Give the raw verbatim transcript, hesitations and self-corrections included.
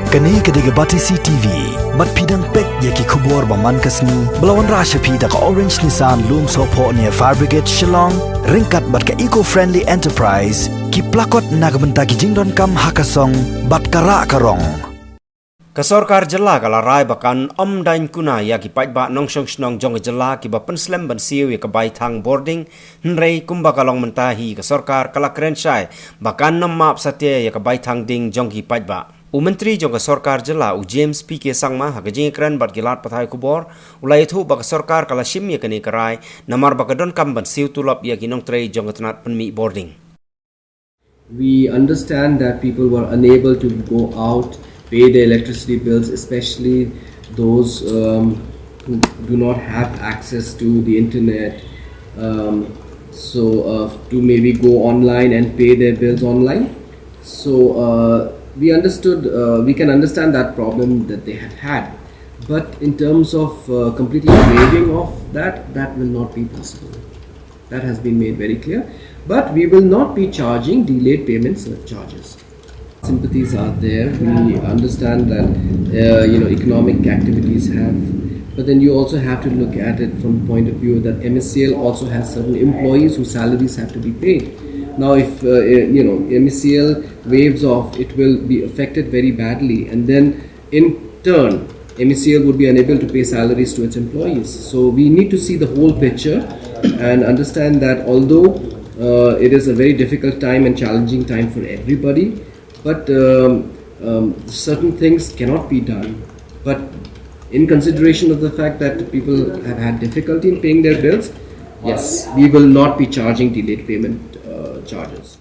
Kane ka dei ka Batesi T V, bad phi dang peit ïa ki khubor ba man ka sngi, ba la wanrah sha phi da ka Orange Nissan Lumsohphoh near Fire Brigade Shillong, ryngkat bad ka Eco Friendly Enterprise, ki plakot na ka bynta ki jingdonkam ha ka song, bad ka rah ka rong. Ka sorkar jylla ka la rai ba kan ym daiñ kuna ïa ki paidbah nongshong shnong jong ka jylla kiba pynslem ban siew ïa ka baithang bording, hynrei kumba ka long mynta hi ka sorkar ka la kren shai ba kan ym map satia ïa ka baithang ding jong ki paidbah. U Myntri jong ka sorkar jylla u James P K Sangma ha ka jingïakren bad ki lad pathai khubor, u la ïathuh ba ka sorkar ka la shim ïa kane ka rai, namar ba ka donkam ban siew tulop ïa ki nongtrei jong ka tnat pynmih bording. We understand that people were unable to go out, pay their electricity bills, especially those, um, who do not have access to the internet. Um, so, uh, to maybe go online and pay their bills online. So, uh, we understood, uh, we can understand that problem that they have had. But in terms of, uh, completely waiving off that, that will not be possible. That has been made very clear. But we will not be charging delayed payment surcharges. Sympathies are there. We understand that, uh, you know, economic activities have, but then you also have to look at it from the point of view that M S C L also has certain employees whose salaries have to be paid. Now, if, uh, you know, M S C L waives off, it will be affected very badly, and then in turn, M S C L would be unable to pay salaries to its employees. So we need to see the whole picture and understand that although, uh, it is a very difficult time and challenging time for everybody, but, um, um, certain things cannot be done. But in consideration of the fact that people have had difficulty in paying their bills, yes, we will not be charging delayed payment, uh, charges.